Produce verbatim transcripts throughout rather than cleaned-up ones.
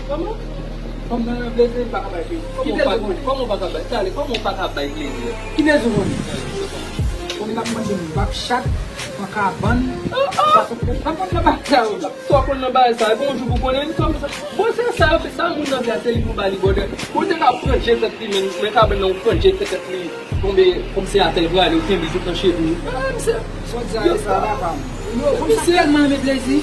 Kòman? Kòm nan yon plezi, m pa ka bay plezi. Kòman w pa, kòman w pa ka bay, Charlie, kòman w pa ka bay plezi? Ki plezi w konnen? Konnen n ap manje bak chat nan kabann. Sa konn nan bagay sa yo. Sa w konn nan bagay sa, epi yon jou pou konnen li kòm sa. Bon, se sa yo fè, sa moun nan fè a, se li pou ba li bòdè. Ou te ka pran je tèt li, men, men kabann nan, ou pran je tèt li. Tonbe kòmsi atè, prale, ou kenbe tout nan cheve w. Ah, misye. Sot di a, e sa papa m. Yo, misye tèlman renmen plezi.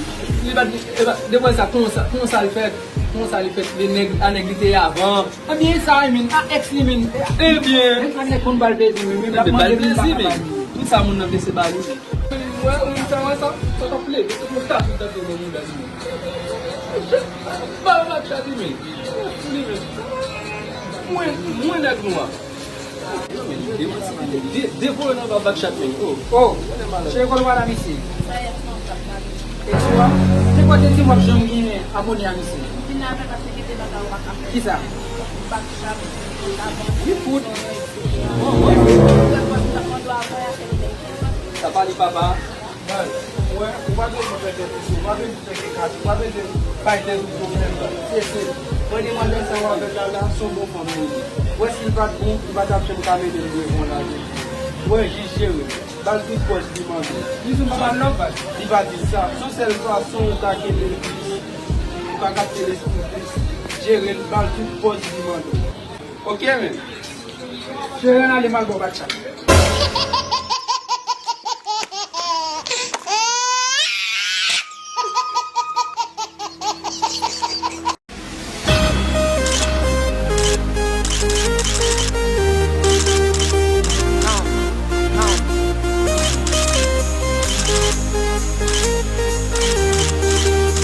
Li pa t, e pa, depi sa, konsa, konsa l fèt, konsa l fèt, li nèg, a nèg li te ye avan. Ebyen, e sa, e menm, a ex li menm. Ebyen. Menm a nèg konn ba l plezi, menm, menm l ap mande, menm pa ka ba li. Tout sa moun nan vle se ba li. Wè, ou sa, wè sa, sa t ap leve, se pou ta, tout ap leve, moun la di. Ba, ba, chat li menm. Li menm. Mwen, mwen nèg nwa. De, de voye nan ba bak chat menm. Oh. Oh, cheri, kote w al a misye? Ex ou a? Se kote di m w ap janm gen abone a misye? Kisa? Li fout. Sa pa li papa. Baz, ou wè, ou pa bezwen fè tèt sou, ou pa bezwen fè kekate, ou pa bezwen bay tèt ou pwoblèm. Se, se, mwen demwazèl sa w avè l la, la, se yon bon fanm li ye. Ou wè, si l pa t bon, li pa t ap janm ka mennen l revan lavi. Ou wè, jis jere l. Ba l tout pòz li mande. Li di m pa ba l lòt, baz. Li pa di l sa. Se yon sèl fason ou ka kenbe l plis. Ou ka kapte lespri l plis. Jere l, ba l tout pòz li mande. Ok, men. Jere l ale m al ba w bat chat.